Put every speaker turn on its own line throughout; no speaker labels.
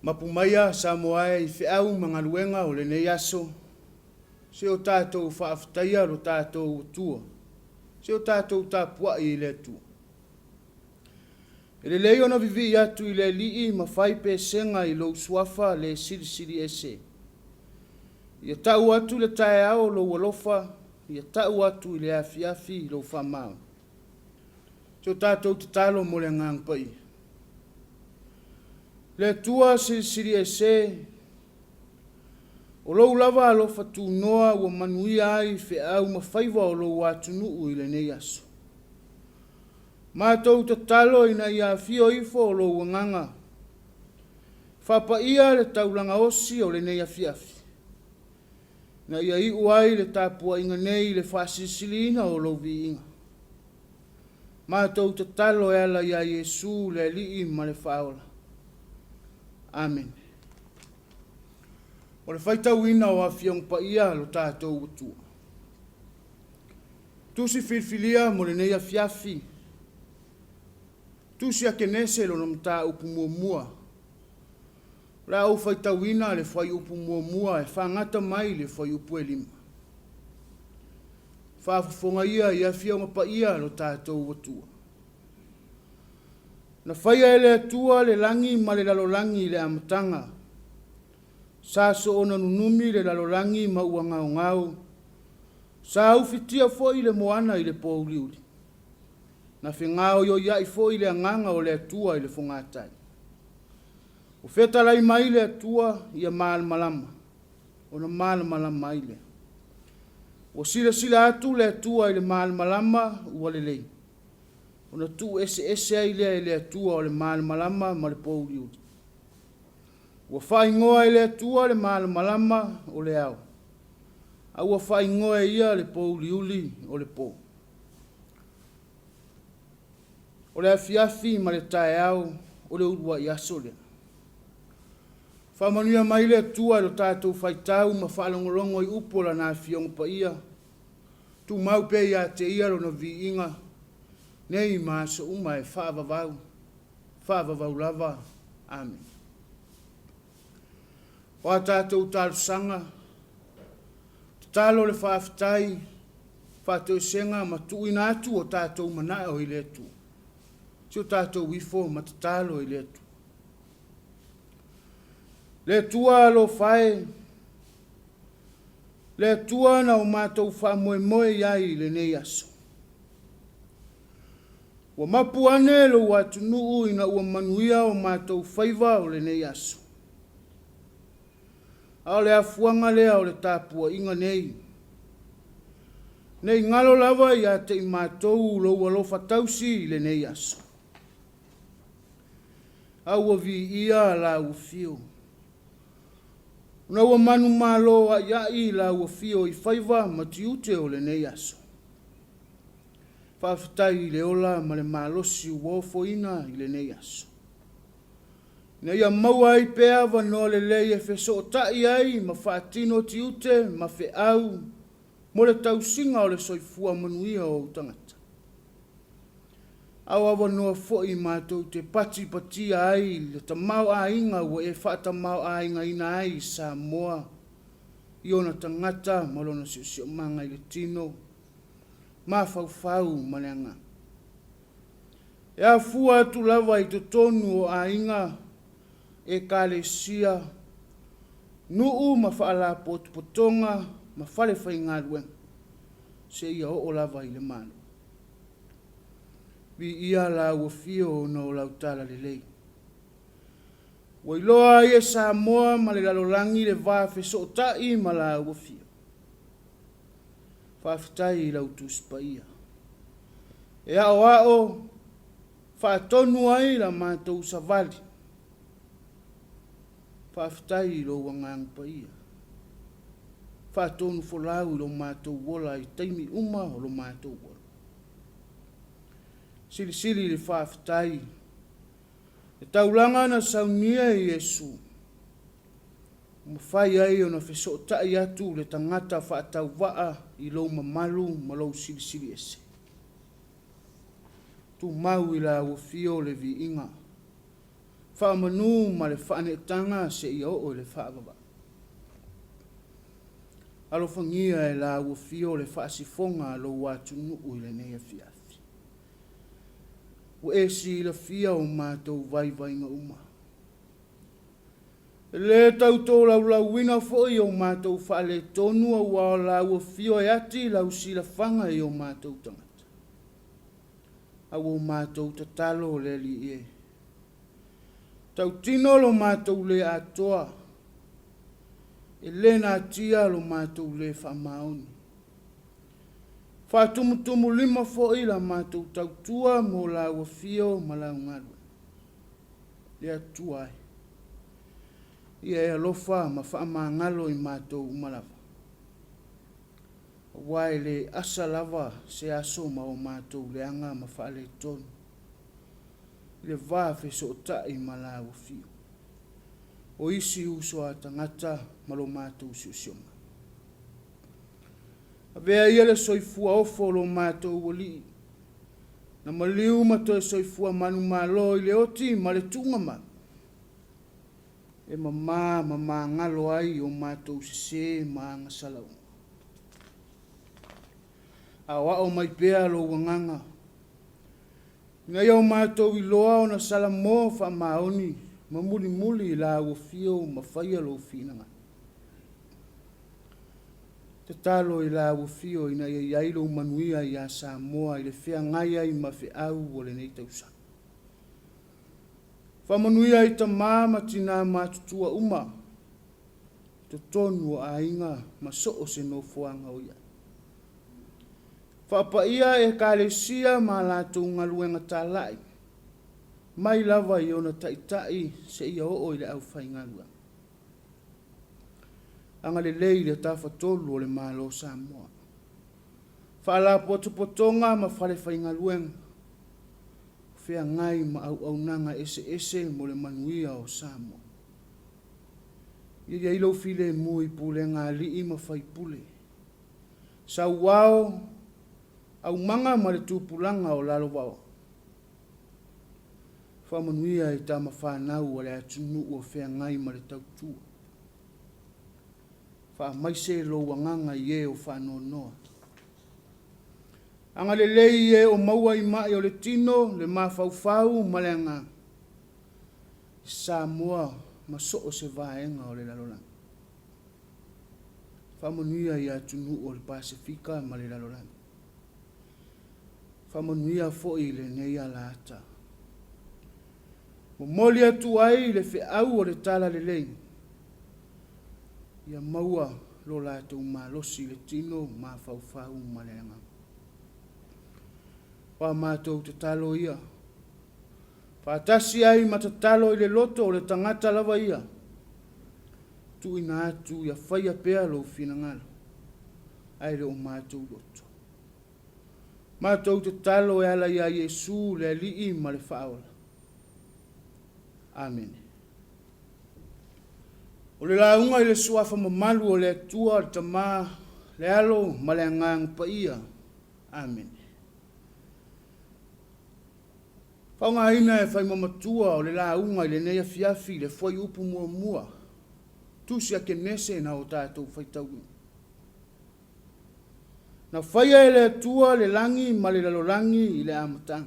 Mapu maia Samoa e i feau ma galuega o lenei aso, se o tatou faafetaia lo tatou Atua, se o tatou tapuai i le Atua. E lelei ona vivii atu i le Alii ma fai pesega i lou Suafa le Silisili Ese. Ia tau atu i le taeao lou alofa, ia tau atu i le afiafi lou faamaoni. Se o tatou tatalo mo le Agaga Paia. Le Atua Silisili Ese, o lou lava alofa tunoa ua manuia ai feau ma faiva o lou atunuu i lenei aso. Matou tatalo ina ia afio ifo o lou Agaga, faapaia le taulaga osi o lenei afiafi, ina ia iu ai le tapuaiga nei i le faasilisiliina o lou viiga. Matou tatalo e ala iā Iesu le Alii ma le Faaola. Amene. O le faitauina o Afioga Paia a lo tatou Atua. Tusi filifilia mo lenei afiafi. Tusi a Kenese lona mataupu muamua. O le a ou faitauina le fuaiupu muamua e faagata mai i le fuaiupu e 5. Faafofoga ia i Afioga Paia a lo tatou Atua. Na faia e le Atua le lagi ma le lalolagi i le amataga. Sa soona nunumi le lalolagi ma ua gaogao. Sa ufitia foi le moana i le pōuliuli. Na fegaoioiai foi le agaga o le Atua i le fogatai. Ua fetalai mai le Atua ia malamalama, ona malamalama ai lea. Ua silasila atu le Atua i le malamalama ua lelei, ona tuueseese ai lea e le Atua o le malamalama ma le pōuliuli. Ua faaigoa e le Atua le malamalama o le ao, a ua faaigoa e ia le pōuliuli o le pō. O le afiafi ma le taeao o le uluai aso lea. Faamanuia mai le Atua i lo tatou faitau ma faalogologo i upu o Lana Afioga Paia. Tumau pea ia te Ia Lona viiga, nei ma aso uma e faavavau, faavavau lava. Amene. O a tatou talosaga, tatalo le faafetai, faatoesega ma tuuina atu o tatou manao i le Atua. Si o tatou ifo ma tatalo i le Atua. Le Atua alofa e, le Atua na o matou faamoemoe i ai i lenei aso. Ua mapu ane lou atunuu ina ua manuia o matou faiva o lenei aso. A o le afuaga lea o le tapuaiga nei. Ne i galo lava ia te i matou lou alofa tausi i lenei aso. A ua viia lau afio. Ona ua manumalo a'ia'i lau afio i faiva ma tiute o lenei aso. Faafetai i le ola ma le malosi ua ofoina i lenei aso. Ina ia maua ai pea avanoa lelei e fesootai ai ma faatino tiute ma feau mo le tausiga o le soifua manuia o ou tagata. A o avanoa foi matou te patipatia ai le tamaoaiga ua e faatamaoaigaina ai i Samoa i ona tagata ma lona siosiomaga i le tino, mafaufau ma le agaga. E afua atu lava i totonu o aiga, ekalesia, nuu ma faalapotopotoga ma fale faigaluega, seia oo lava i le Malo. Viia lau afio ona o lau talalelei. Ua iloa ai e Samoa ma le lalolagi le va fesootai ma lau afio. Faafetai i lau Tusi Paia. E aoao faatonu ai la matou savali. Faafetai i lou Agaga Paia. Faatonu folau i lo matou ola i taimi uma o lo matou ola. Silisili le faafetai le taulaga na saunia e Iesu. Ua mafai ai ona fesootai atu le tagata faatauvaa i lou mamalu ma lou silisili ese. Tumau i lau afio le viiga. Faamanu ma le faaneetaga seia oo i le faavavau. Alofagia e la ua afio le faasifoga a lou atunuu i lenei afiafi. Ua e silafia o matou vaivaiga uma. E lē tau tolaulauina foi o matou faaletonu aua o la ua afio e ati lau silafaga i o matou tagata. A ua o matou tatalo le Alii e. Tautino lo matou lē atoa, e lē natia lo matou lē faamaoni. Faatumutumulima foi la matou tautua mo lau afio ma lau galuega. Le Atua e, ia e alofa ma faamagalo i matou uma lava, aua e le asa lava se aso ma o matou leaga ma faaletonu i le va fesootai ma lau afio, o isi uso a tagata ma lo matou siosiomaga. Avea ia le soifua ofo o lo matou Alii, na maliu ma toe soifua manumalo i le oti ma le tuugamau, e mamā ma magalo ai o matou sesē ma agasala uma. Aoao mai pea lou Agaga, ina ia o matou iloa ona salamo faamaoni ma mulimuli i lau afio ma faia lou finagalo. Tatalo i lau afio ina ia i ai lou manuia iā Samoa i le feagai ai ma feau o lenei tausaga. Faamanuia i tama ma tina matutua uma i totonu o aiga ma so o se nofoaga o i ai. Faapaia Ekalesia ma a latou galuega talai, mai lava i ona taitai seia oo i le aufaigaluega. Agalelei i le Tafatolu o le Malo o Samoa, Faalapotopotoga ma falefaigaluega o feagai ma auaunaga eseese mo le manuia o Samoa. Ia i ai lou filemu i pulega a alii ma faipule, sauao, aumaga ma le tupulaga o lalovaoa. Faamanuia i tama fanau a le atunuu o feagai ma le tautua. Faamaise lou agaga i e o faanoanoa. Agalelei i e o maua i mai o le tino, le mafaufau ma le agaga, i Samoa ma so o se vaega o le lalolagi. Faamanuia i atunuu o le Pasefika ma le lalolagi. Faamanuia foi i lenei alaata. Momoli atu ai le feau o le Talalelei, ia maua lo latou malosi i le tino, mafaufau ma le agaga. O a matou tatalo ia, faatasi ai ma tatalo i le loto o le tagata lava ia, tuuina atu ia faia pea lou finagalo, ae le o matou loto. Matou tatalo e ala iā Iesu le Alii ma le Faaola. Amene. O le lauga i le Suafa mamalu o le Atua, le Tama, le Alo ma le Agaga Paia. Amene. Faaaogaina e faimamatua o le lauga i lenei afiafi le fuaiupu muamua, Tusi a Kenese na o tatou faitauina. Na faia e le Atua le lagi ma le lalolagi i le amataga.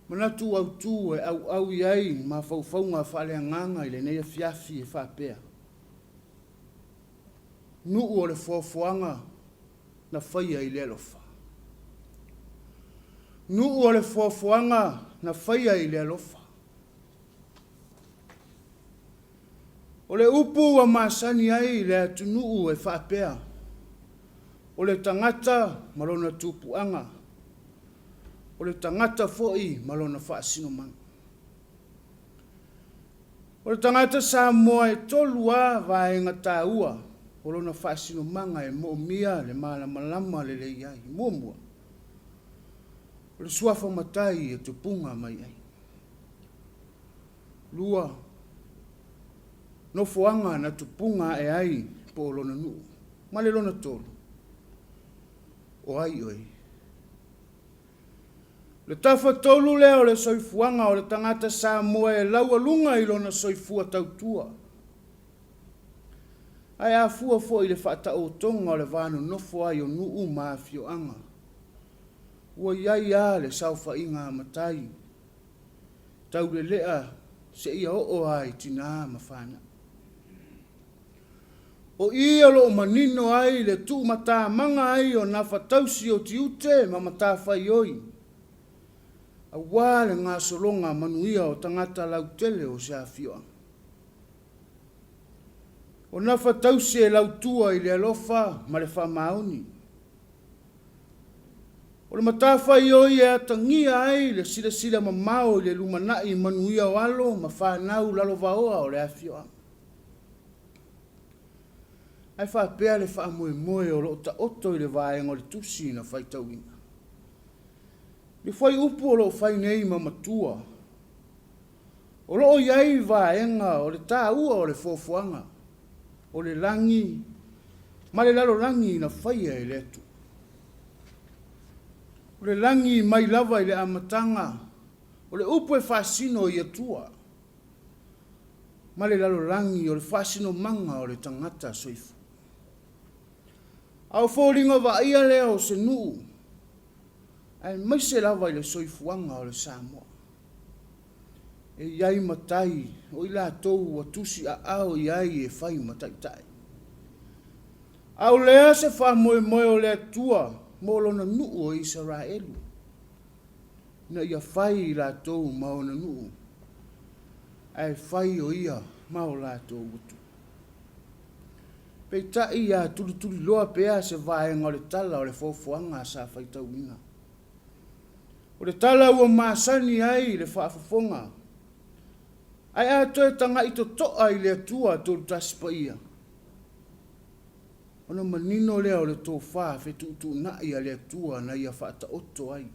Manatu autu e auau i ai mafaufauga faaleagaga i lenei afiafi e faapea, Nuu o le foafoaga na faia i le alofa. Nuu o le foafoaga na faia i le alofa. O le upu ua masani ai le atunuu e faapea, O le tagata ma lona tupuaga, o le tagata foi ma lona faasinomaga. O le tagata Samoa e tolu a vaega taua o lona faasinomaga e moomia le malamalama lelei ai. Muamua, o le suafa matai e tupuga mai ai. Lua, nofoaga na tupuga ae ai po o lona nuu. Ma le lona tolu, o ai oe? Le tafatolu lea o le soifuaga o le tagata Samoa e laualuga i lona soifua tautua. Ae a fua foi i le faataotoga o le va nonofo ai o nuu ma afioaga, ua i ai lava le saofaiga a matai, taulelea seia oo lava i tina ma fanau. O i o lo o manino ai le tuumatamaga ai o nafatausi o tiute ma matafaioi, aua le gasologa manuia o tagata lautele o se afioaga. O nafatausi e lautua i le alofa ma le faamaoni. O le matafaioi e atagia ai le silasila mamao i le lumanai manuia o alo ma fanau lalovaoa o le afioaga. Ae faapea le faamoemoe o lo o taoto i le vaega o le tusi na faitauina. Le fuaiupu o lo o fai nei ma matua, o lo o i ai vaega o le taua o le foafoaga o le lagi ma le lalolagi na faia e le Atua. O le lagi mai lava i le amataga, o le upu e faasino i Atua, ma le lalolagi o le faasinomaga o le tagata soifua. A o foliga vaaia lea o se nuu, aemaise lava i le soifuaga o le Samoa. E i ai matai o i latou ua tusi aao i ai e fai ma taitai. A o lea se faamoemoe o le Atua mo Lona nuu o Isaraelu, ina ia fai i latou ma ona nuu, ae fai o ia ma o latou Atua. Peitai ia tulituliloa pea se vaega o le tala o le foafoaga sa faitauina. O le tala ua masani ai le faafofoga, ae a toe taga'i toto'a i le Atua Tolutasi Paia, ona manino lea o le tofa fetuutuuna'i a le Atua na ia faataoto ai.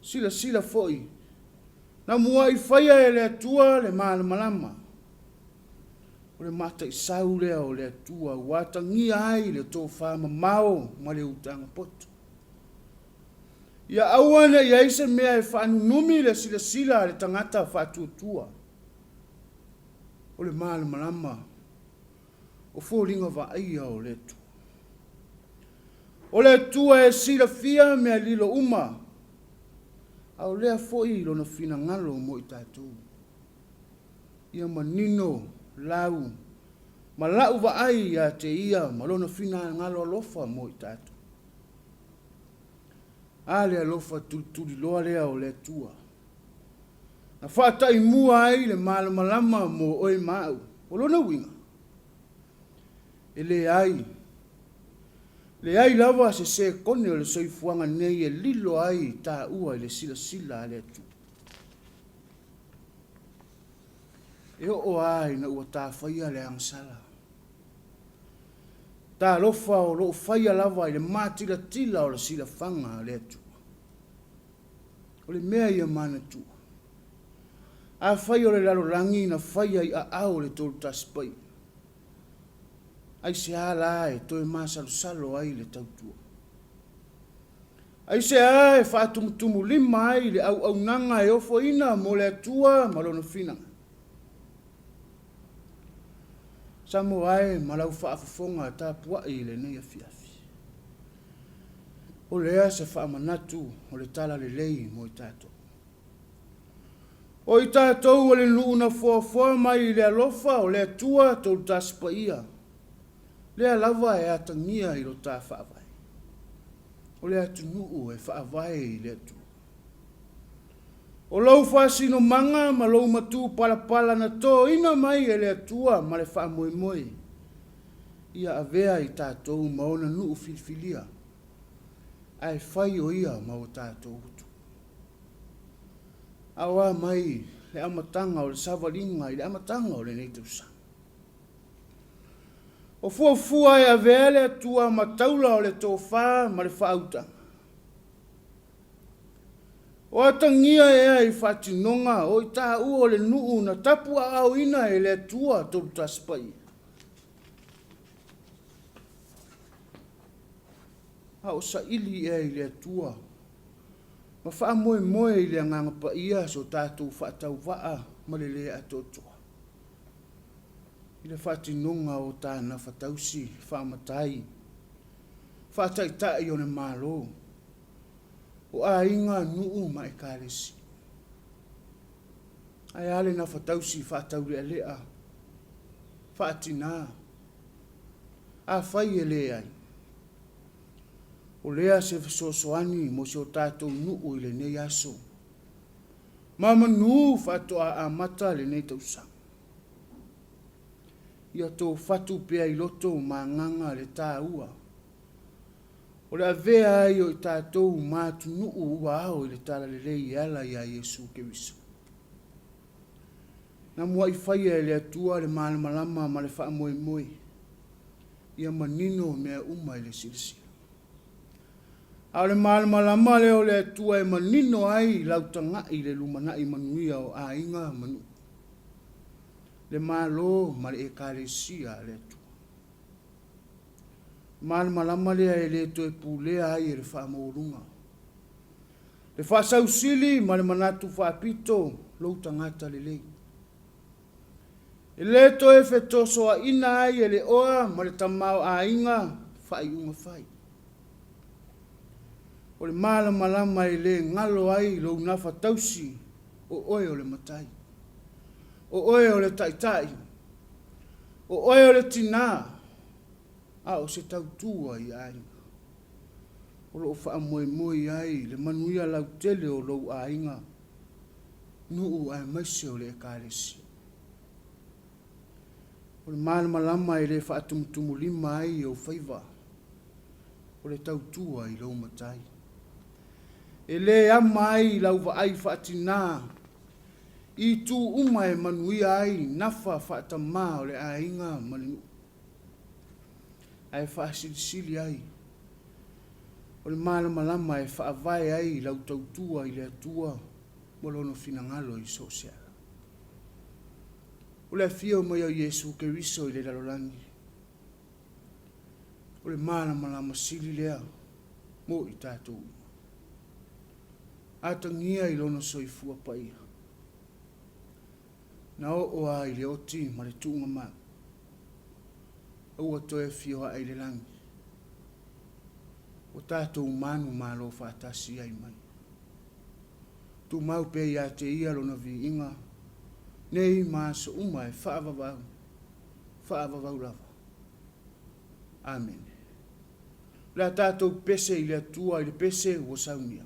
Silasila foi, na mua'i faia e le Atua le malamalama. O le mataisau lea o le Atua ua atagia ai le tofa mamao ma le utaga poto. Ia aua ne i ai se mea e faanunumi le silasila a le tagata faatuatua. O le malamalama o foliga vaaia o le Atua. O le Atua e silafia mea lilo uma, a o lea foi Lona finagalo mo i tatou. Ia manino lau ma la'u vaai ia te Ia ma Lona finagalo alofa mo i tatou. A le alofa tulituliloa lea o le Atua, na faataimua ai le malamalama mo oe ma au. O lona uiga, e leai, leai lava se sekone o le soifuaga nei e lilo ai taua i le silasila a le Atua. E oo lava ina ua tafaia le agasala. Talofa o lo o faia lava i le matilatila o le silafaga a le Atua. O le mea ia manatua, afai o le lalolagi na faia i aao o le Tolutasi Paia, aisea la e toe masalosalo ai le tautua? Aisea e faatumutumulima ai le auaunaga e ofoina mo le Atua ma Lona finagalo? Samoa e ma lau faafofoga tapuai i lenei afiafi. O lea se faamanatu o le Tala Lelei mo i tatou. O i tatou o le nuu na foafoa mai i le alofa o le Atua Tolutasi Paia, lea lava e atagia i lo ta faavae. O le atunuu e faavae i le Atua. O lou faasinomaga ma lou matupalapala na toina mai e le Atua ma le faamoemoe, ia avea i tatou ma ona nuu filifilia, ae fai o ia ma o tatou utu. A o a mai le amataga o le savaliga i le amataga o lenei tausaga? O fuafua e avea le Atua ma taula o le tofa ma le faautaga. O atagia ea i faatinoga o i taua o le nuu na tapuaaoina e le Atua Tolutasi Paia? A o saili ea i le Atua? Ma faamoemoe i le Agaga Paia so tatou faatauvaa ma le le atoatoa i le faatinoga o ta nafa tausi faamatai, faataitai o le Malo, o aiga, nuu ma Ekalesia. Ae a le nafa tausi faataulealea, faatina? Afai e leai, o lea se fesoasoani mo si o tatou nuu i lenei aso, ma manu faatoa amata lenei tausaga. Ia tofatu pea i loto ma agaga le taua o le avea ai o i tatou ma atunuu ua ao i le talalelei e ala iā Iesu Keriso. Na muai faia e le Atua le malamalama ma le faamoemoe ia manino mea uma i le silasila. A o le malamalama lea o le Atua e manino ai lau tagai i le lumanai manuia o aiga ma nuu, le Malo ma le Ekalesia a le Atua. Malamalama lea e le toe pulea ai e le faamaualuga, le faasausili ma le manatu faapito lou tagata lelei. E le toe fetosoaina ai e le oa ma le tamaoaiga faaiuga fai. O le malamalama e le galo ai lou nafa tausi o oe o le matai, o oe o le taitai, o oe o le tinā, a o se tautua i aiga. O lo o faamoemoe i ai le manuia lautele o lou aiga, nuu aemaise o le Ekalesia. O le malamalama e le faatumutumulima ai ou faiva, o le tautua i lou matai. E le ama ai lau vaai faatinā i itu uma e manuia ai nafa faatamā o le aiga ma le nuu, ae faasilisili ai o le malamalama e faavae ai lau tautua i le Atua ma Lona finagalo i so o se ala. O le afio mai o Iesu Keriso i le lalolagi, o le malamalama sili lea mo i tatou uma. Atagia i Lona soifua paia, na oo lava i le oti ma le tuugamau, a ua toe afio ae i le lagi, ua tatou manumalo faatasi ai ma Ia. Tumau pea ia te Ia Lona viiga, nei ma aso uma e faavavau, faavavau lava. Amene. O le a tatou pese i le Atua i le pese ua saunia.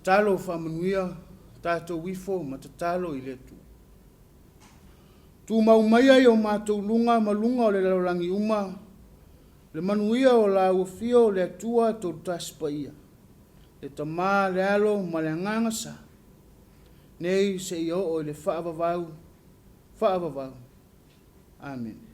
Tatalo faamanuia tatou ifo ma tatalo i le Atua. Tumau maia i o matou luga ma luga o le lalolagi uma le manuia o lau Afio le Atua Tolutasi Paia, le Tama, le Alo ma le Agaga Sa, nei seia oo i le faavavau, faavavau. Amene.